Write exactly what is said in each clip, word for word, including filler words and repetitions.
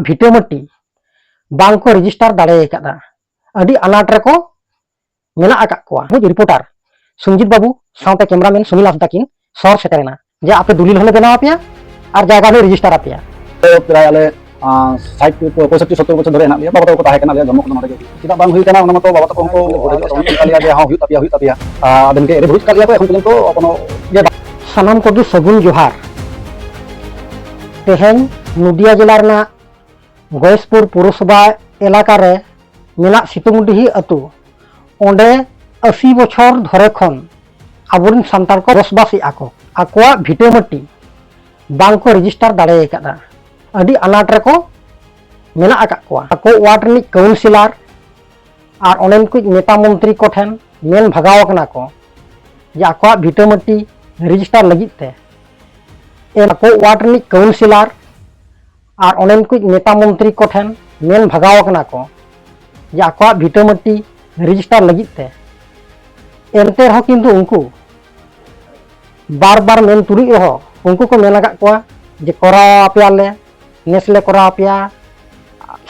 ᱵᱷᱤᱴᱟᱹᱢᱟᱹᱴᱤ ᱵᱟᱝ ᱠᱚ ᱨᱮᱡᱤᱥᱴᱟᱨ ᱫᱟᱲᱮ ᱟᱠᱟᱫᱟ᱾ ᱟᱹᱰᱤ ᱟᱱᱟᱴ ᱨᱮᱠᱚ ᱢᱮᱱᱟᱜ ᱟᱠᱟᱫ ᱠᱚᱣᱟ᱾ ᱟᱵᱚ ᱨᱤᱯᱳᱨᱴᱟᱨ ᱥᱩᱱᱡᱤᱛ ᱵᱟᱹᱵᱩ ᱥᱟᱶᱛᱮ ᱠᱮᱢᱮᱨᱟᱢᱮᱱ ᱥᱩᱱᱤᱞ ᱦᱟᱸᱥᱫᱟ ᱠᱤᱱ ᱥᱚᱦᱚᱨ ᱥᱮᱴᱮᱨᱮᱱᱟ ᱡᱮ ᱟᱯᱮ ᱫᱩᱞᱤᱞ ᱦᱚᱸᱞᱮ ᱵᱮᱱᱟᱣ ᱟᱯᱮᱭᱟ ᱟᱨ ᱡᱟᱭᱜᱟ ᱦᱚᱸᱞᱮ ᱨᱮᱡᱤᱥᱴᱟᱨ ᱟᱯᱮᱭᱟ᱾ ᱯᱨᱟᱭ ᱟᱞᱮ ᱥᱟᱴ ᱯᱚᱸᱭᱥᱚᱴᱴᱤ ᱥᱚᱛᱛᱚᱨ ᱵᱚᱪᱷᱚᱨ ᱫᱷᱚᱨᱮ ᱦᱮᱱᱟᱜ ᱞᱮᱭᱟ, ᱵᱟᱵᱟ ᱛᱟᱠᱚ ᱠᱚ ᱛᱟᱦᱮᱸ ᱠᱟᱱᱟ, ᱟᱞᱮᱭᱟᱜ ᱡᱚᱱᱢᱚ ᱠᱚᱫᱚ ᱱᱚᱰᱮ ᱜᱮ᱾ ᱪᱮᱫᱟᱜ ᱵᱟᱝ ᱦᱩᱭ ᱠᱟᱱᱟ ᱚᱱᱟ ᱢᱟᱛᱚ ᱵᱟᱵᱟ ᱛᱟᱠᱚ ᱩᱱᱠᱩ ᱠᱚ ᱦᱤᱡᱩᱜ ᱠᱟᱱ ᱜᱮᱭᱟ ᱡᱮ ᱦᱚᱸ ᱦᱩᱭᱩᱜ ᱛᱟᱯᱮᱭᱟ, ᱦᱩᱭᱩᱜ ᱛᱟᱯᱮᱭᱟ᱾ ᱟᱨ ᱟᱫᱚ ᱱᱤᱝᱠᱟᱹ ᱮᱲᱮ ᱵᱩᱡᱽ ᱠᱟᱜ ᱞᱮᱭᱟ ᱠᱚ, ᱮᱠᱷᱚᱱ ᱯᱚᱨᱡᱚᱱᱛᱚ ᱠᱳᱱᱳ ᱤᱭᱟᱹ ᱵᱟᱝ᱾ ᱥᱟᱱᱟᱢ ᱠᱚᱜᱮ ᱥᱟᱹᱜᱩᱱ ᱡᱚᱦᱟᱨ᱾ ᱛᱮᱦᱮᱧ ᱱᱚᱫᱤᱭᱟ ᱡᱮᱞᱟ ᱨᱮᱱᱟᱜ ᱜᱚᱭᱮᱥᱯᱩᱨ ᱯᱳᱣᱨᱚᱥᱚᱵᱷᱟ ᱮᱞᱟᱠᱟ ᱨᱮ ᱢᱮᱱᱟᱜ ᱥᱤᱛᱩᱝᱰᱤᱦᱤ ᱟᱹᱛᱩ, ᱚᱸᱰᱮ ᱟᱥᱤ ᱵᱚᱪᱷᱚᱨ ᱫᱷᱚᱨᱮ ᱠᱷᱚᱱ ᱟᱵᱚᱨᱮᱱ ᱥᱟᱱᱛᱟᱲ ᱠᱚ ᱵᱚᱥᱵᱟᱥᱮᱫᱼᱟ ᱠᱚ᱾ ᱟᱠᱚᱣᱟᱜ ᱵᱷᱤᱴᱟᱹᱢᱟᱹᱴᱤ ᱵᱟᱝ ᱠᱚ ᱨᱮᱡᱤᱥᱴᱟᱨ ᱫᱟᱲᱮ ᱟᱠᱟᱫᱟ᱾ ᱟᱹᱰᱤ ᱟᱱᱟᱴ ᱨᱮᱠᱚ ᱢᱮᱱᱟᱜ ᱟᱠᱟᱫ ᱠᱚᱣᱟ᱾ ᱟᱠᱚ ᱣᱟᱨᱰ ᱨᱤᱱᱤᱡ ᱠᱟᱣᱩᱱᱥᱤᱞᱟᱨ ᱟᱨ ᱚᱸᱰᱮᱱ ᱠᱚ ᱱᱮᱛᱟ ᱢᱚᱱᱛᱨᱤ ᱠᱚᱴᱷᱮᱱ ᱢᱮᱱ ᱵᱷᱟᱜᱟᱣ ᱟᱠᱟᱱᱟ ᱠᱚ ᱡᱮ ᱟᱠᱚᱣᱟᱜ ᱵᱷᱤᱴᱟᱹᱢᱟᱹᱴᱤ ᱨᱮᱡᱤᱥᱴᱟᱨ ᱞᱟᱹᱜᱤᱫ ᱛᱮ᱾ ᱮᱱ ᱟᱠᱚ ᱣᱟᱨᱰ ᱨᱤᱱᱤᱡ ᱠᱟᱣᱩᱱᱥᱤᱞᱟᱨ ᱟᱨ ᱚᱸᱰᱮᱱ ᱠᱚ ᱱᱮᱛᱟ ᱢᱚᱱᱛᱨᱤ ᱠᱚᱴᱷᱮᱱ ᱢᱮᱱ ᱵᱷᱟᱜᱟᱣ ᱟᱠᱟᱱᱟ ᱠᱚ ᱡᱮ ᱟᱠᱚᱣᱟᱜ ᱵᱷᱤᱴᱟᱹᱢᱟᱹᱴᱤ ᱨᱮᱡᱤᱥᱴᱟᱨ ᱞᱟᱹᱜᱤᱫ ᱛᱮ᱾ ᱮᱱᱛᱮ ᱨᱮᱦᱚᱸ ᱠᱤᱱᱛᱩ ᱩᱱᱠᱩ ᱵᱟᱨ ᱵᱟᱨ ᱢᱮᱱ ᱛᱩᱞᱩᱡ ᱨᱮᱦᱚᱸ ᱩᱱᱠᱩ ᱠᱚ ᱢᱮᱱ ᱟᱠᱟᱫ ᱠᱚᱣᱟ ᱡᱮ ᱠᱚᱨᱟᱣ ᱟᱯᱮᱭᱟᱞᱮ, ᱱᱮᱥ ᱞᱮ ᱠᱚᱨᱟᱣ ᱟᱯᱮᱭᱟ,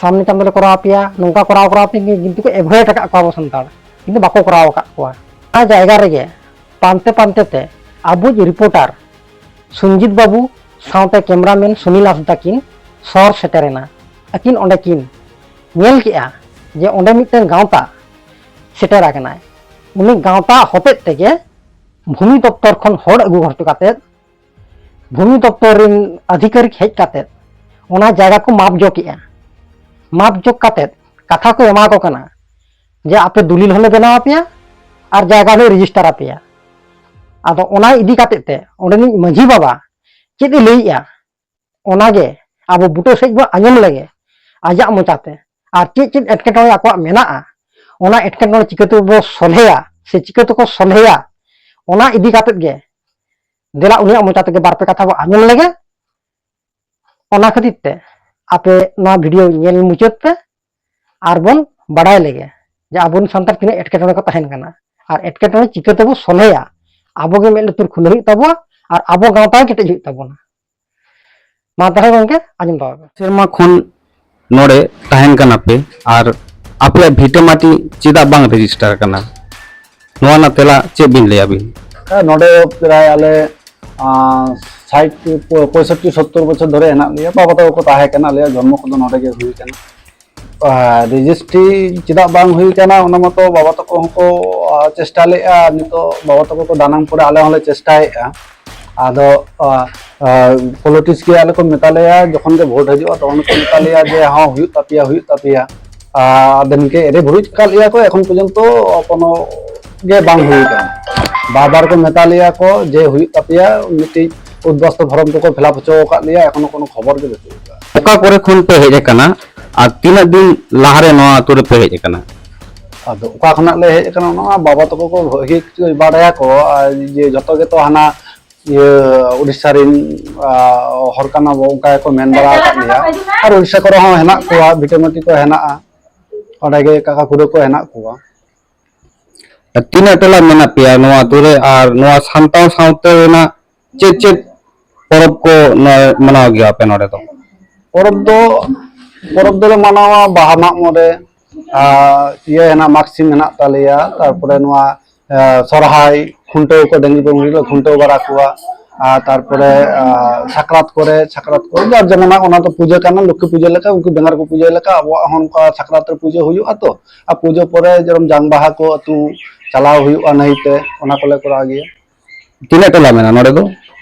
ᱥᱟᱢᱱᱮ ᱪᱟᱸᱫᱚ ᱞᱮ ᱠᱚᱨᱟᱣ ᱟᱯᱮᱭᱟ, ᱱᱚᱝᱠᱟ ᱠᱚᱨᱟᱣ ᱠᱚᱨᱟᱣ ᱛᱮ ᱠᱤᱱᱛᱩ ᱠᱚ ᱮᱵᱷᱚᱭᱮᱰ ᱟᱠᱟᱫ ᱠᱚᱣᱟ ᱟᱵᱚ ᱥᱟᱱᱛᱟᱲ, ᱠᱤᱱᱛᱩ ᱵᱟᱠᱚ ᱠᱚᱨᱟᱣ ᱟᱠᱟᱫ ᱠᱚᱣᱟ᱾ ᱚᱱᱟ ᱡᱟᱭᱜᱟ ᱨᱮᱜᱮ ᱯᱟᱱᱛᱮ ᱯᱟᱱᱛᱮ ᱛᱮ ᱟᱵᱚᱭᱤᱡ ᱨᱤᱯᱳᱨᱴᱟᱨ ᱥᱩᱱᱡᱤᱛ ᱵᱟᱹᱵᱩ ᱥᱟᱶᱛᱮ ᱠᱮᱢᱮᱨᱟᱢᱮᱱ ᱥᱩᱱᱤᱞ ᱦᱟᱸᱥᱫᱟ ᱠᱤᱱ ᱥᱚᱦᱚᱨ ᱥᱮᱴᱮᱨᱮᱱᱟ᱾ ᱟᱹᱠᱤᱱ ᱚᱸᱰᱮ ᱠᱤᱱ ᱧᱮᱞ ᱠᱮᱜᱼᱟ ᱡᱮ ᱚᱸᱰᱮ ᱢᱤᱫᱴᱟᱝ ᱜᱟᱶᱛᱟ ᱥᱮᱴᱮᱨ ᱟᱠᱟᱱᱟᱭ᱾ ᱩᱱᱤ ᱜᱟᱶᱛᱟ ᱦᱚᱛᱮᱡ ᱛᱮᱜᱮ ᱵᱷᱩᱢᱤ ᱫᱚᱯᱛᱚᱨ ᱠᱷᱚᱱ ᱦᱚᱲ ᱟᱹᱜᱩ ᱦᱚᱪᱚ ᱠᱟᱛᱮᱫ, ᱵᱷᱩᱢᱤ ᱫᱚᱯᱛᱚᱨ ᱨᱮᱱ ᱟᱫᱷᱤᱠᱟᱨᱤᱠ ᱦᱮᱡ ᱠᱟᱛᱮᱫ ᱚᱱᱟ ᱡᱟᱭᱜᱟ ᱠᱚ ᱢᱟᱯ ᱡᱚ ᱠᱮᱜᱼᱟ᱾ ᱢᱟᱯ ᱡᱚᱜ ᱠᱟᱛᱮᱫ ᱠᱟᱛᱷᱟ ᱠᱚ ᱮᱢᱟ ᱠᱚ ᱠᱟᱱᱟ ᱡᱮ ᱟᱯᱮ ᱫᱩᱞᱤᱞ ᱦᱚᱸᱞᱮ ᱵᱮᱱᱟᱣ ᱟᱯᱮᱭᱟ ᱟᱨ ᱡᱟᱭᱜᱟ ᱦᱚᱸᱞᱮ ᱨᱮᱡᱤᱥᱴᱟᱨ ᱟᱯᱮᱭᱟ᱾ ᱟᱫᱚ ᱚᱱᱟ ᱤᱫᱤ ᱠᱟᱛᱮᱫ ᱛᱮ ᱚᱸᱰᱮᱱᱤᱡ ᱢᱟᱹᱡᱷᱤ ᱵᱟᱵᱟ ᱪᱮᱫ ᱮ ᱞᱟᱹᱭᱮᱜᱼᱟ, ᱚᱱᱟᱜᱮ ᱟᱵᱚ ᱵᱩᱴᱟᱹ ᱥᱮᱫ ᱵᱚ ᱟᱸᱡᱚᱢ ᱞᱮᱜᱮ ᱟᱡᱟᱜ ᱢᱚᱪᱟᱛᱮ᱾ ᱟᱨ ᱪᱮᱫ ᱪᱮᱫ ᱮᱴᱠᱮᱴᱚᱬᱮ ᱟᱠᱚᱣᱟᱜ ᱢᱮᱱᱟᱜᱼᱟ, ᱚᱱᱟ ᱮᱴᱠᱮᱴᱚᱬᱮ ᱪᱤᱠᱟᱹ ᱛᱮᱵᱚ ᱥᱚᱞᱦᱮᱭᱟ ᱥᱮ ᱪᱤᱠᱟᱹ ᱛᱮᱠᱚ ᱥᱚᱞᱦᱮᱭᱟ, ᱚᱱᱟ ᱤᱫᱤ ᱠᱟᱛᱮᱫ ᱜᱮ ᱫᱮᱞᱟ ᱩᱱᱤᱭᱟᱜ ᱢᱚᱪᱟ ᱛᱮᱜᱮ ᱵᱟᱨ ᱯᱮ ᱠᱟᱛᱷᱟ ᱵᱚ ᱟᱸᱡᱚᱢ ᱞᱮᱜᱮ᱾ ᱚᱱᱟ ᱠᱷᱟᱹᱛᱤᱨ ᱛᱮ ᱟᱯᱮ ᱱᱚᱣᱟ ᱵᱷᱤᱰᱤᱭᱳ ᱧᱮᱞ ᱢᱩᱪᱟᱹᱫ ᱯᱮ ᱟᱨ ᱵᱚᱱ ᱵᱟᱰᱟᱭ ᱞᱮᱜᱮ ᱡᱮ ᱟᱵᱚᱨᱮᱱ ᱥᱟᱱᱛᱟᱲ ᱛᱤᱱᱟᱹᱜ ᱮᱴᱠᱮᱴᱚᱬᱮ ᱠᱚ ᱛᱟᱦᱮᱱ ᱠᱟᱱᱟ ᱟᱨ ᱮᱴᱠᱮᱴᱚᱬᱮ ᱪᱤᱠᱟᱹ ᱛᱮᱵᱚ ᱥᱚᱞᱦᱮᱭᱟ᱾ ᱟᱵᱚ ᱜᱮ ᱢᱮᱫ ᱞᱩᱛᱩᱨ ᱠᱷᱩᱞᱟᱹᱣ ᱦᱩᱭᱩᱜ ᱛᱟᱵᱚᱱᱟ ᱟᱨ ᱟᱵᱚ ᱜᱟᱶᱛᱟ ᱜᱮ ᱠᱮᱴᱮᱡ ᱦᱩᱭᱩᱜ ᱛᱟᱵᱚᱱᱟ᱾ ᱢᱟ ᱛᱟᱦᱚᱞᱮ ᱜᱚᱝᱠᱮ, ᱟᱸᱡᱚᱢ ᱛᱟᱵᱚᱱ ᱯᱮ᱾ ᱥᱮᱨᱢᱟ ᱠᱷᱚᱱ ᱱᱚᱰᱮ ᱛᱟᱦᱮᱱ ᱠᱟᱱᱟ ᱯᱮ, ᱟᱨ ᱟᱯᱮᱭᱟᱜ ᱵᱷᱤᱴᱟᱹ ᱢᱟᱹᱴᱤ ᱪᱮᱫᱟᱜ ᱵᱟᱝ ᱨᱮᱡᱤᱥᱴᱟᱨ ᱠᱟᱱᱟ? ᱱᱚᱣᱟ ᱨᱮᱱᱟᱜ ᱛᱮᱞᱟ ᱪᱮᱫ ᱵᱤᱱ ᱞᱟᱹᱭᱟ ᱵᱤᱱ? ᱦᱮᱸ, ᱱᱚᱰᱮ ᱯᱨᱟᱭ ᱟᱞᱮ, ᱟᱸ, ᱥᱟᱴ, ᱯᱚᱸᱭᱥᱚᱴᱴᱤ, ᱥᱚᱛᱛᱚᱨ ᱵᱚᱪᱷᱚᱨ ᱫᱷᱚᱨᱮ ᱦᱮᱱᱟᱜ ᱞᱮᱭᱟ᱾ ᱵᱟᱵᱟ ᱛᱟᱠᱚ ᱠᱚ ᱛᱟᱦᱮᱸ ᱠᱟᱱᱟ, ᱟᱞᱮᱭᱟᱜ ᱡᱚᱱᱢᱚ ᱠᱚᱫᱚ ᱱᱚᱰᱮ ᱜᱮ ᱦᱩᱭ ᱠᱟᱱᱟ᱾ ᱟᱨ ᱨᱮᱡᱤᱥᱴᱨᱤ ᱪᱮᱫᱟᱜ ᱵᱟᱝ ᱦᱩᱭ ᱠᱟᱱᱟ, ᱚᱱᱟ ᱢᱟᱛᱚ ᱵᱟᱵᱟ ᱛᱟᱠᱚ ᱦᱚᱸᱠᱚ, ᱟᱸ, ᱪᱮᱥᱴᱟ ᱞᱮᱫᱼᱟ᱾ ᱱᱤᱛᱚᱜ ᱵᱟᱵᱟ ᱛᱟᱠᱚ ᱠᱚ ᱫᱟᱱᱟᱝ ᱯᱚᱨᱮ ᱟᱞᱮ ᱦᱚᱸᱞᱮ ᱪᱮᱥᱴᱟᱭᱮᱫᱼᱟ᱾ ᱟᱫᱚ, ᱟ, ᱟ, ᱯᱚᱞᱤᱴᱤᱠᱥ ᱜᱮ ᱟᱞᱮ ᱠᱚ ᱢᱮᱛᱟ ᱞᱮᱭᱟ, ᱡᱚᱠᱷᱚᱱ ᱜᱮ ᱵᱷᱳᱴ ᱦᱤᱡᱩᱜᱼᱟ, ᱛᱚᱠᱷᱚᱱ ᱠᱚ ᱢᱮᱛᱟ ᱞᱮᱭᱟ ᱡᱮ, "ᱦᱚᱸ, ᱦᱩᱭᱩᱜ ᱛᱟᱯᱮᱭᱟ, ᱦᱩᱭᱩᱜ ᱛᱟᱯᱮᱭᱟ᱾" ᱟ, ᱟᱫᱚ ᱱᱤᱝᱠᱟᱹ ᱮᱲᱮ ᱵᱷᱩᱨᱩᱡ ᱟᱠᱟᱫ ᱞᱮᱭᱟ ᱠᱚ, ᱮᱠᱷᱚᱱ ᱯᱚᱨᱡᱚᱱᱛᱚ ᱠᱳᱱᱳ ᱜᱮ ᱵᱟᱝ ᱦᱩᱭ ᱟᱠᱟᱱᱟ᱾ ᱵᱟᱨ ᱵᱟᱨ ᱠᱚ ᱢᱮᱛᱟ ᱞᱮᱭᱟ ᱠᱚ ᱡᱮ, "ᱦᱩᱭᱩᱜ ᱛᱟᱯᱮᱭᱟ", ᱢᱤᱫᱴᱤᱡ ᱩᱫᱽᱵᱟᱥᱛᱚ ᱯᱷᱚᱨᱚᱢ ᱠᱚᱠᱚ ᱯᱷᱤᱞᱟᱯ ᱦᱚᱪᱚ ᱟᱠᱟᱫ ᱞᱮᱭᱟ, ᱮᱠᱷᱚᱱᱳ ᱠᱳᱱᱳ ᱠᱷᱚᱵᱚᱨ ᱜᱮ ᱵᱟᱹᱪᱩᱜ ᱟᱠᱟᱫᱟ᱾ ᱚᱠᱟ ᱠᱚᱨᱮ ᱠᱷᱚᱱ ᱯᱮ ᱦᱮᱡ ᱟᱠᱟᱱᱟ ᱟᱨ ᱛᱤᱱᱟᱹᱜ ᱫᱤᱱ ᱞᱟᱦᱟᱨᱮ ᱱᱚᱣᱟ ᱟᱹᱛᱩ ᱨᱮᱯᱮ ᱦᱮᱡ ᱟᱠᱟᱱᱟ? ᱟᱫᱚ ᱚᱠᱟ ᱠᱷᱚᱱᱟᱜ ᱞᱮ ᱦᱮᱡ ᱟᱠᱟᱱᱟ, ᱚᱱᱟ ᱢᱟ ᱵᱟᱵᱟ ᱛᱟᱠᱚ ᱠᱚ ᱵᱷᱟᱹᱜᱤ ᱠᱚ ᱵᱟᱰᱟᱭᱟ ᱠᱚ, ᱟᱨ ᱡᱮ ᱡᱚᱛᱚ ᱜᱮᱛᱚ ᱦᱟᱱᱟ ᱤᱭᱟᱹ ᱩᱲᱤᱥᱥᱟ ᱨᱮᱱ, ᱟ, ᱦᱚᱲ ᱠᱟᱱᱟ ᱵᱚ, ᱚᱱᱠᱟ ᱜᱮᱠᱚ ᱢᱮᱱ ᱵᱟᱲᱟ ᱟᱠᱟᱫ ᱞᱮᱭᱟ᱾ ᱟᱨ ᱩᱲᱤᱥᱥᱟ ᱠᱚᱨᱮ ᱦᱚᱸ ᱦᱮᱱᱟᱜ ᱠᱚᱣᱟ, ᱵᱷᱤᱴᱟᱹᱢᱟᱹᱴᱤ ᱠᱚ ᱦᱮᱱᱟᱜᱼᱟ, ᱚᱸᱰᱮ ᱜᱮ ᱠᱟᱠᱟ ᱠᱷᱩᱲᱟᱹ ᱠᱚ ᱦᱮᱱᱟᱜ ᱠᱚᱣᱟ᱾ ᱟᱨ ᱛᱤᱱᱟᱹᱜ ᱴᱚᱞᱟ ᱢᱮᱱᱟᱜ ᱯᱮᱭᱟ ᱱᱚᱣᱟ ᱟᱹᱛᱩ ᱨᱮ? ᱟᱨ ᱱᱚᱣᱟ ᱥᱟᱱᱛᱟᱲ ᱥᱟᱶᱛᱟ ᱨᱮᱱᱟᱜ ᱪᱮᱫ ᱪᱮᱫ ᱯᱚᱨᱚᱵᱽ ᱠᱚ ᱱᱚ-, ᱢᱟᱱᱟᱣ ᱜᱮᱭᱟ ᱟᱯᱮ ᱱᱚᱰᱮ ᱫᱚ? ᱯᱚᱨᱚᱵᱽ ᱫᱚ, ᱯᱚᱨᱚᱵᱽ ᱫᱚᱞᱮ ᱢᱟᱱᱟᱣᱟ ᱵᱟᱦᱟ, ᱢᱟᱜ ᱢᱚᱬᱮ, ᱟᱨ ᱤᱭᱟᱹ ᱦᱮᱱᱟᱜ, ᱢᱟᱜᱽ ᱥᱤᱢ ᱦᱮᱱᱟᱜ ᱛᱟᱞᱮᱭᱟ, ᱛᱟᱨᱯᱚᱨᱮ ᱱᱚᱣᱟ, ᱮ, ᱥᱚᱨᱦᱟᱭ, ᱠᱷᱩᱱᱴᱟᱹᱣ ᱠᱚ, ᱰᱟᱹᱝᱨᱤ ᱵᱚᱱ ᱠᱷᱩᱱᱴᱟᱹᱣ ᱵᱟᱲᱟ ᱠᱚᱣᱟ, ᱟᱨ ᱛᱟᱨᱯᱚᱨᱮ, ᱟ, ᱥᱟᱠᱨᱟᱛ ᱠᱚᱨᱮ, ᱥᱟᱠᱨᱟᱛ ᱠᱚᱨᱮ ᱡᱟᱨ ᱡᱮᱢᱚᱱᱟᱜ, ᱚᱱᱟ ᱫᱚ ᱯᱩᱡᱟᱹ ᱠᱟᱱᱟ, ᱞᱚᱠᱠᱷᱤ ᱯᱩᱡᱟᱹ ᱞᱮᱠᱟ, ᱩᱱᱠᱩ ᱵᱮᱸᱜᱟᱲ ᱠᱚ ᱯᱩᱡᱟᱹ ᱞᱮᱠᱟ, ᱟᱵᱚᱣᱟᱜ ᱦᱚᱸ ᱚᱱᱠᱟ ᱥᱟᱠᱨᱟᱛ ᱨᱮ ᱯᱩᱡᱟᱹ ᱦᱩᱭᱩᱜᱼᱟ ᱛᱚ, ᱟᱨ ᱯᱩᱡᱟᱹ ᱯᱚᱨᱮ ᱡᱮᱨᱚᱠᱚᱢ ᱡᱟᱝ ᱵᱟᱦᱟ ᱠᱚ ᱟᱹᱛᱩ ᱪᱟᱞᱟᱣ ᱦᱩᱭᱩᱜᱼᱟ ᱱᱟᱹᱭᱛᱮ, ᱚᱱᱟ ᱠᱚᱞᱮ ᱠᱚᱨᱟᱣ ᱜᱮᱭᱟ᱾ ᱛᱤᱱᱟᱹᱜ ᱴᱚᱞᱟ ᱢᱮᱱᱟᱜᱼᱟ ᱱᱚᱰᱮ ᱫᱚ?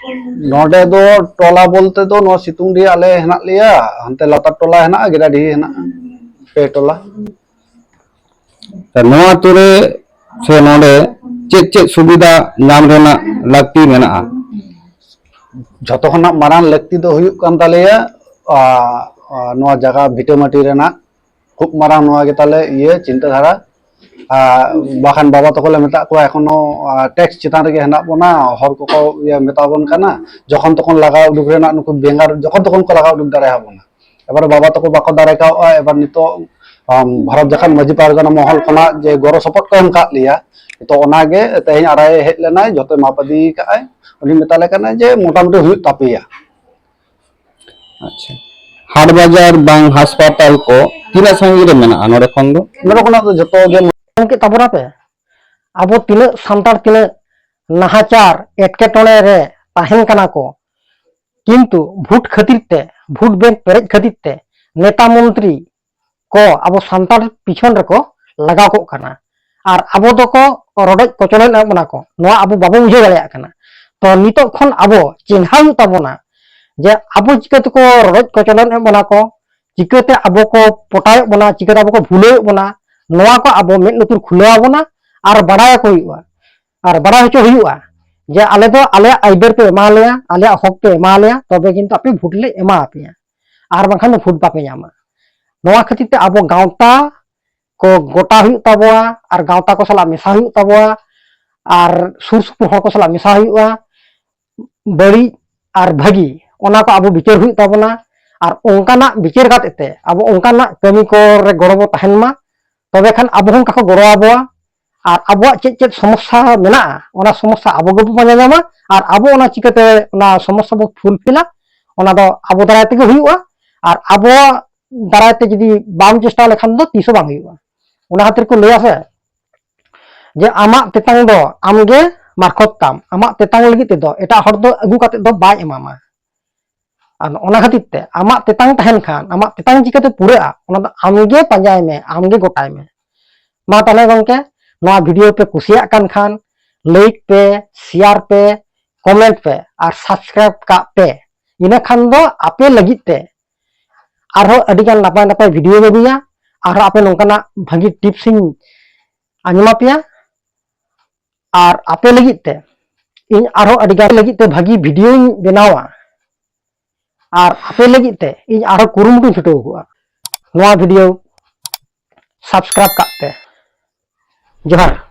ᱱᱚᱰᱮ ᱫᱚ ᱴᱚᱞᱟ ᱵᱚᱞᱛᱮ ᱫᱚ ᱱᱚᱣᱟ ᱥᱤᱛᱩᱝᱰᱤᱦᱤ ᱟᱞᱮ ᱦᱮᱱᱟᱜ ᱞᱮᱭᱟ, ᱦᱟᱱᱛᱮ ᱞᱟᱛᱟᱨ ᱴᱚᱞᱟ ᱦᱮᱱᱟᱜᱼᱟ, ᱜᱮᱰᱟᱰᱤᱦᱤ ᱦᱮᱱᱟᱜᱼᱟ, ᱯᱮ ᱴᱚᱞᱟ᱾ ᱛᱚ ᱱᱚᱣᱟ ᱟᱹᱛᱩ ᱨᱮ ᱥᱮ ᱱᱚᱰᱮ ᱪᱮᱫ ᱪᱮᱫ ᱥᱩᱵᱤᱫᱷᱟ ᱧᱟᱢ ᱨᱮᱱᱟᱜ ᱞᱟᱹᱠᱛᱤ ᱢᱮᱱᱟᱜᱼᱟ? ᱡᱷᱚᱛᱚ ᱠᱷᱚᱱᱟᱜ ᱢᱟᱨᱟᱝ ᱞᱟᱹᱠᱛᱤ ᱫᱚ ᱦᱩᱭᱩᱜ ᱠᱟᱱ ᱛᱟᱞᱮᱭᱟ, ᱟ, ᱟ, ᱱᱚᱣᱟ ᱡᱟᱭᱜᱟ ᱵᱷᱤᱴᱟᱹᱢᱟᱹᱴᱤ ᱨᱮᱱᱟᱜ ᱠᱷᱩᱵ ᱢᱟᱨᱟᱝ ᱱᱚᱣᱟ ᱜᱮ ᱛᱟᱞᱮ ᱤᱭᱟᱹ ᱪᱤᱱᱛᱟᱹ ᱫᱷᱟᱨᱟ᱾ ᱟ, ᱵᱟᱠᱷᱟᱱ ᱵᱟᱵᱟ ᱛᱟᱠᱚ ᱞᱮ ᱢᱮᱛᱟᱜ ᱠᱚᱣᱟ, ᱮᱠᱷᱚᱱᱳ, ᱟ, ᱴᱮᱠᱥ ᱪᱮᱛᱟᱱ ᱨᱮᱜᱮ ᱦᱮᱱᱟᱜ ᱵᱚᱱᱟ, ᱦᱚᱲ ᱠᱚᱠᱚ ᱤᱭᱟᱹ ᱢᱮᱛᱟ ᱵᱚᱱ ᱠᱟᱱᱟ, ᱡᱚᱠᱷᱚᱱ ᱛᱚᱠᱷᱚᱱ ᱞᱟᱜᱟᱣ ᱩᱰᱩᱠ ᱨᱮᱱᱟᱜ ᱱᱩᱠᱩ ᱵᱮᱸᱜᱟᱲ ᱡᱚᱠᱷᱚᱱ ᱛᱚᱠᱷᱚᱱ ᱠᱚ ᱞᱟᱜᱟᱣ ᱩᱰᱩᱠ ᱫᱟᱲᱮᱭᱟᱵᱚᱱᱟ᱾ ᱮᱵᱟᱨ ᱵᱟᱵᱟ ᱛᱟᱠᱚ ᱵᱟᱠᱚ ᱫᱟᱲᱮ ᱠᱟᱣᱜᱼᱟ, ᱮᱵᱟᱨ ᱱᱤᱛᱚᱜ, ᱟᱢ, ᱵᱷᱟᱨᱚᱛ ᱡᱟᱠᱟᱛ ᱢᱟᱹᱡᱷᱤ ᱯᱟᱨᱜᱟᱱᱟ ᱢᱚᱦᱚᱞ ᱠᱷᱚᱱᱟᱜ ᱡᱮ ᱜᱚᱲᱚ ᱥᱚᱯᱚᱦᱚᱫ ᱠᱚ ᱮᱢ ᱠᱟᱜ ᱞᱮᱭᱟ, ᱱᱤᱛᱚᱜ ᱚᱱᱟᱜᱮ ᱛᱮᱦᱮᱧ ᱟᱨᱟᱭ ᱦᱮᱡ ᱞᱮᱱᱟᱭ, ᱡᱚᱛᱚᱭ ᱢᱟᱯ ᱤᱫᱤ ᱠᱟᱜᱼᱟᱭ, ᱩᱱᱤ ᱢᱮᱛᱟ ᱞᱮ ᱠᱟᱱᱟᱭ ᱡᱮ ᱢᱚᱴᱟᱢᱩᱴᱤ ᱦᱩᱭᱩᱜ ᱛᱟᱯᱮᱭᱟ᱾ ᱟᱪᱪᱷᱟ, ᱦᱟᱴ ᱵᱟᱡᱟᱨ ᱵᱟᱝ ᱦᱟᱥᱯᱟᱛᱟᱞ ᱠᱚ ᱛᱤᱱᱟᱹᱜ ᱥᱟᱺᱜᱤᱧ ᱨᱮ ᱢᱮᱱᱟᱜᱼᱟ ᱱᱚᱰᱮ ᱠᱷᱚᱱ ᱫᱚ? ᱱᱚᱰᱮ ᱠᱷᱚᱱᱟᱜ ᱫᱚ ᱡᱚᱛᱚ ᱜᱮ ᱢᱚᱡᱽ ᱠᱮᱫ ᱛᱟᱵᱚᱱᱟ ᱯᱮ᱾ ᱟᱵᱚ ᱛᱤᱱᱟᱹᱜ ᱥᱟᱱᱛᱟᱲ ᱛᱤᱱᱟᱹᱜ ᱱᱟᱦᱟᱪᱟᱨ ᱮᱴᱠᱮᱴᱚᱬᱮ ᱨᱮ ᱛᱟᱦᱮᱱ ᱠᱟᱱᱟ ᱠᱚ, ᱠᱤᱱᱛᱩ ᱵᱷᱳᱴ ᱠᱷᱟᱹᱛᱤᱨ ᱛᱮ, ᱵᱷᱳᱴ ᱵᱮᱝᱠ ᱯᱮᱨᱮᱡ ᱠᱷᱟᱹᱛᱤᱨ ᱛᱮ ᱱᱮᱛᱟ ᱢᱚᱱᱛᱨᱤ ᱠᱚ ᱟᱵᱚ ᱥᱟᱱᱛᱟᱲ ᱯᱤᱪᱷᱚᱱ ᱨᱮᱠᱚ ᱞᱟᱜᱟᱣ ᱠᱚᱜ ᱠᱟᱱᱟ᱾ ᱟᱨ ᱟᱵᱚ ᱫᱚᱠᱚ ᱨᱚᱰᱚᱡ ᱠᱚᱪᱞᱚᱱ ᱮᱫ ᱵᱚᱱᱟ ᱠᱚ, ᱱᱚᱣᱟ ᱟᱵᱚ ᱵᱟᱵᱚᱱ ᱵᱩᱡᱷᱟᱹᱣ ᱫᱟᱲᱮᱭᱟᱜ ᱠᱟᱱᱟ᱾ ᱛᱚ ᱱᱤᱛᱚᱜ ᱠᱷᱚᱱ ᱟᱵᱚ ᱪᱮᱸᱜᱷᱟᱣ ᱦᱩᱭᱩᱜ ᱛᱟᱵᱚᱱᱟ ᱡᱮ ᱟᱵᱚ ᱪᱤᱠᱟᱹ ᱛᱮᱠᱚ ᱨᱚᱰᱚᱡ ᱠᱚᱪᱞᱚᱱ ᱮᱫ ᱵᱚᱱᱟ ᱠᱚ, ᱪᱤᱠᱟᱹᱛᱮ ᱟᱵᱚ ᱠᱚ ᱯᱚᱴᱟᱣᱮᱫ ᱵᱚᱱᱟ, ᱪᱤᱠᱟᱹᱛᱮ ᱟᱵᱚ ᱠᱚ ᱵᱷᱩᱞᱟᱹᱣᱮᱫ ᱵᱚᱱᱟ, ᱱᱚᱣᱟ ᱠᱚ ᱟᱵᱚ ᱢᱮᱫ ᱞᱩᱛᱩᱨ ᱠᱷᱩᱞᱟᱹᱣ ᱟᱵᱚᱱᱟ ᱟᱨ ᱵᱟᱲᱟᱭ ᱟᱠᱚ ᱦᱩᱭᱩᱜᱼᱟ᱾ ᱟᱨ ᱵᱟᱲᱟᱭ ᱦᱚᱪᱚ ᱦᱩᱭᱩᱜᱼᱟ ᱡᱮ ᱟᱞᱮ ᱫᱚ ᱟᱞᱮᱭᱟᱜ ᱟᱹᱭᱫᱟᱹᱨ ᱯᱮ ᱮᱢᱟ ᱞᱮᱭᱟ, ᱟᱞᱮᱭᱟᱜ ᱦᱚᱠ ᱯᱮ ᱮᱢᱟ ᱞᱮᱭᱟ, ᱛᱚᱵᱮ ᱠᱤᱱᱛᱩ ᱟᱯᱮ ᱵᱷᱳᱴ ᱞᱮ ᱮᱢᱟ ᱟᱯᱮᱭᱟ, ᱟᱨ ᱵᱟᱝᱠᱷᱟᱱ ᱫᱚ ᱵᱷᱳᱴ ᱵᱟᱯᱮ ᱧᱟᱢᱟ᱾ ᱱᱚᱣᱟ ᱠᱷᱟᱹᱛᱤᱨ ᱛᱮ ᱟᱵᱚ ᱜᱟᱶᱛᱟ ᱠᱚ ᱜᱚᱴᱟ ᱦᱩᱭᱩᱜ ᱛᱟᱵᱚᱣᱟ, ᱟᱨ ᱜᱟᱶᱛᱟ ᱠᱚ ᱥᱟᱞᱟᱜ ᱢᱮᱥᱟ ᱦᱩᱭᱩᱜ ᱛᱟᱵᱚᱣᱟ, ᱟᱨ ᱥᱩᱨ ᱥᱩᱯᱩᱨ ᱦᱚᱲ ᱠᱚ ᱥᱟᱞᱟᱜ ᱢᱮᱥᱟ ᱦᱩᱭᱩᱜᱼᱟ᱾ ᱵᱟᱹᱲᱤᱡ ᱟᱨ ᱵᱷᱟᱹᱜᱤ, ᱚᱱᱟ ᱠᱚ ᱟᱵᱚ ᱵᱤᱪᱟᱹᱨ ᱦᱩᱭᱩᱜ ᱛᱟᱵᱚᱱᱟ᱾ ᱟᱨ ᱚᱱᱠᱟᱱᱟᱜ ᱵᱤᱪᱟᱹᱨ ᱠᱟᱛᱮ ᱛᱮ ᱟᱵᱚ ᱚᱱᱠᱟᱱᱟᱜ ᱠᱟᱹᱢᱤ ᱠᱚᱨᱮ ᱜᱚᱲᱚ ᱵᱚ ᱛᱟᱦᱮᱱ ᱢᱟ, ᱛᱚᱵᱮ ᱠᱷᱟᱱ ᱟᱵᱚ ᱦᱚᱸ ᱚᱱᱠᱟ ᱠᱚ ᱜᱚᱲᱚ ᱟᱵᱚᱣᱟ᱾ ᱟᱨ ᱟᱵᱚᱣᱟᱜ ᱪᱮᱫ ᱪᱮᱫ ᱥᱚᱢᱚᱥᱥᱟ ᱢᱮᱱᱟᱜᱼᱟ, ᱚᱱᱟ ᱥᱚᱢᱚᱥᱥᱟ ᱟᱵᱚ ᱜᱮᱵᱚ ᱯᱟᱸᱡᱟ ᱧᱟᱢᱟ᱾ ᱟᱨ ᱟᱵᱚ ᱚᱱᱟ ᱪᱤᱠᱟᱹᱛᱮ ᱚᱱᱟ ᱥᱚᱢᱚᱥᱥᱟ ᱵᱚ ᱯᱷᱩᱞᱯᱷᱤᱞᱟ, ᱚᱱᱟ ᱫᱚ ᱟᱵᱚ ᱫᱟᱨᱟᱭ ᱛᱮᱜᱮ ᱦᱩᱭᱩᱜᱼᱟ᱾ ᱟᱨ ᱟᱵᱚᱣᱟᱜ ᱫᱟᱨᱟᱭ ᱛᱮ ᱡᱩᱫᱤ ᱵᱟᱢ ᱪᱮᱥᱴᱟ ᱞᱮᱠᱷᱟᱱ ᱫᱚ ᱛᱤᱥ ᱦᱚᱸ ᱵᱟᱝ ᱦᱩᱭᱩᱜᱼᱟ᱾ ᱚᱱᱟ ᱠᱷᱟᱹᱛᱤᱨ ᱠᱚ ᱞᱟᱹᱭᱟ ᱥᱮ, ᱡᱮ ᱟᱢᱟᱜ ᱛᱮᱛᱟᱝ ᱫᱚ ᱟᱢᱜᱮ ᱢᱟᱨᱠᱚᱛ ᱛᱟᱢ, ᱟᱢᱟᱜ ᱛᱮᱛᱟᱝ ᱞᱟᱹᱜᱤᱫ ᱛᱮᱫᱚ ᱮᱴᱟᱜ ᱦᱚᱲ ᱫᱚ ᱟᱹᱜᱩ ᱠᱟᱛᱮ ᱫᱚ ᱵᱟᱭ ᱮᱢᱟᱢᱟ᱾ ᱟᱨ ᱚᱱᱟ ᱠᱷᱟᱹᱛᱤᱨ ᱛᱮ ᱟᱢᱟᱜ ᱛᱮᱛᱟᱝ ᱛᱟᱦᱮᱱ ᱠᱷᱟᱱ, ᱟᱢᱟᱜ ᱛᱮᱛᱟᱝ ᱪᱤᱠᱟᱹᱛᱮ ᱯᱩᱨᱟᱹᱜᱼᱟ, ᱚᱱᱟ ᱫᱚ ᱟᱢᱜᱮ ᱯᱟᱸᱡᱟᱭ ᱢᱮ, ᱟᱢᱜᱮ ᱜᱚᱴᱟᱭ ᱢᱮ᱾ ᱢᱟ ᱛᱟᱦᱞᱮ ᱜᱚᱝᱠᱮ, ᱱᱚᱣᱟ ᱵᱷᱤᱰᱤᱭᱳ ᱯᱮ ᱠᱩᱥᱤᱭᱟᱜ ᱠᱟᱱ ᱠᱷᱟᱱ ᱞᱟᱭᱤᱠ ᱯᱮ, ᱥᱮᱭᱟᱨ ᱯᱮ, ᱠᱚᱢᱮᱱᱴ ᱯᱮ ᱟᱨ ᱥᱟᱵᱥᱠᱨᱟᱭᱤᱵ ᱠᱟᱜ ᱯᱮ᱾ ᱤᱱᱟᱹ ᱠᱷᱟᱱ ᱫᱚ ᱟᱯᱮ ᱞᱟᱹᱜᱤᱫ ᱛᱮ ᱟᱨᱦᱚᱸ ᱟᱹᱰᱤᱜᱟᱱ ᱱᱟᱯᱟᱭ ᱱᱟᱯᱟᱭ ᱵᱷᱤᱰᱤᱭᱳᱧ ᱟᱹᱜᱩᱭᱟ, ᱟᱨᱦᱚᱸ ᱟᱯᱮ ᱱᱚᱝᱠᱟᱱᱟᱜ ᱵᱷᱟᱹᱜᱤ ᱴᱤᱯᱥ ᱤᱧ ᱟᱸᱡᱚᱢ ᱟᱯᱮᱭᱟ᱾ ᱟᱨ ᱟᱯᱮ ᱞᱟᱹᱜᱤᱫ ᱛᱮ ᱤᱧ ᱟᱨᱦᱚᱸ ᱟᱹᱰᱤᱜᱟᱱ ᱞᱟᱹᱜᱤᱫ ᱛᱮ ᱵᱷᱟᱹᱜᱤ ᱵᱷᱤᱰᱤᱭᱳᱧ ᱵᱮᱱᱟᱣᱟ᱾ ᱟᱨ ᱟᱯᱮ ᱞᱟᱹᱜᱤᱫ ᱛᱮ ᱤᱧ ᱟᱨᱦᱚᱸ ᱠᱩᱨᱩᱢᱩᱴᱩᱧ ᱪᱷᱩᱴᱟᱹᱣ ᱠᱚᱜᱼᱟ᱾ ᱱᱚᱣᱟ ᱵᱷᱤᱰᱤᱭᱳ ᱥᱟᱵᱥᱠᱨᱟᱭᱤᱵ ᱠᱟᱜ ᱯᱮ᱾ ᱡᱚᱦᱟᱨ᱾